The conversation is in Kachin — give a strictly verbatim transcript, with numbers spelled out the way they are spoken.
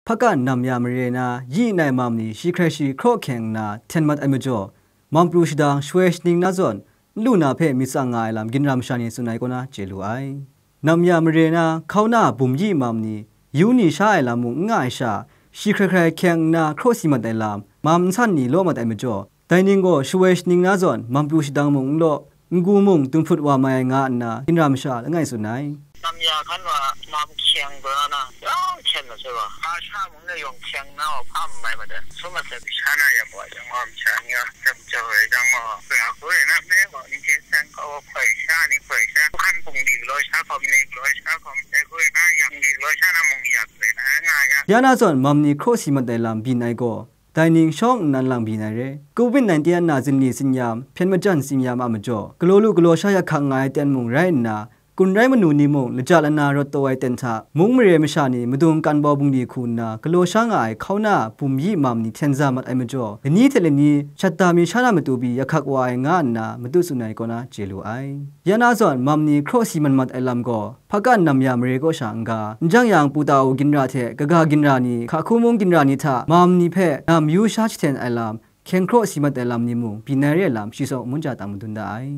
hpakan nam ya mare na yi nai mam ni shi hkrai shi hkraw hkyeng nna hten mat ai majaw, mam pru shadang shawoi shaning na zawn n lu na hpe myit tsang nga ai lam ginra masha ni tsun ai kaw na chye lu ai. Nam ya mare na hkauna bum yi mam ni yu ni sha ai lam mung n nga ai sha, shi hkrai hkrai hkyeng nna hkraw si mat ai lam, mam nsan ni law mat ai majaw, dai ning gaw shawoi shaning na zawn mam pru shadang mung n law, n-gu mung dun hput wa mai ai nga nna ginra masha langai tsun ai. Nam ya hkan wa mam hkyeng gaw na, yawng hkyen na sai wa, ga sha mung na yawng hkyeng na wa hpa n mai mat ai. Sum a sai sha na yam wa jang wa, masha ni a jam jau ai jang ma wa, ya hku rai na, me wa n hkyen san kau wa hkoi sha ni hkoi sha, hkan bung di galaw sha hkawm, ni galaw sha hkawm, dai hku rai na, yang di galaw sha na mung yak rai na, nga ya. Ya na zawn mam ni hkraw si mat ai lam byin ai gaw, dai ning shawng nnan lang byin ai re. covid nineteen a na zinli zinyam, hpyen majan zinyam a majaw, galaw lu galaw sha yak hkak nga ai ten mung rai nna, kun rai manu ni mung laja lana rawt taw ai ten hta, mung mare masha ni madung kan bau bungli hku nna galaw sha nga ai hkauna bum yi mam ni hten za mat ai majaw, lani hte lani shat da mi sha na matu pyi yak hkak wa ai nga nna matu tsun ai kaw na chye lu ai. Ya na zawn mam ni hkraw si man mat ai lam gaw, hpakan nam ya mare kaw sha n-ga, n jang yang Putau ginra hte kaga ginra ni, hka hku mung ginra ni hta mam ni hpe nam yu sha jahten ai lam, hkyeng hkraw si mat ai lam ni mung byin ai re ai lam shi saw mun ja tang madun da ai.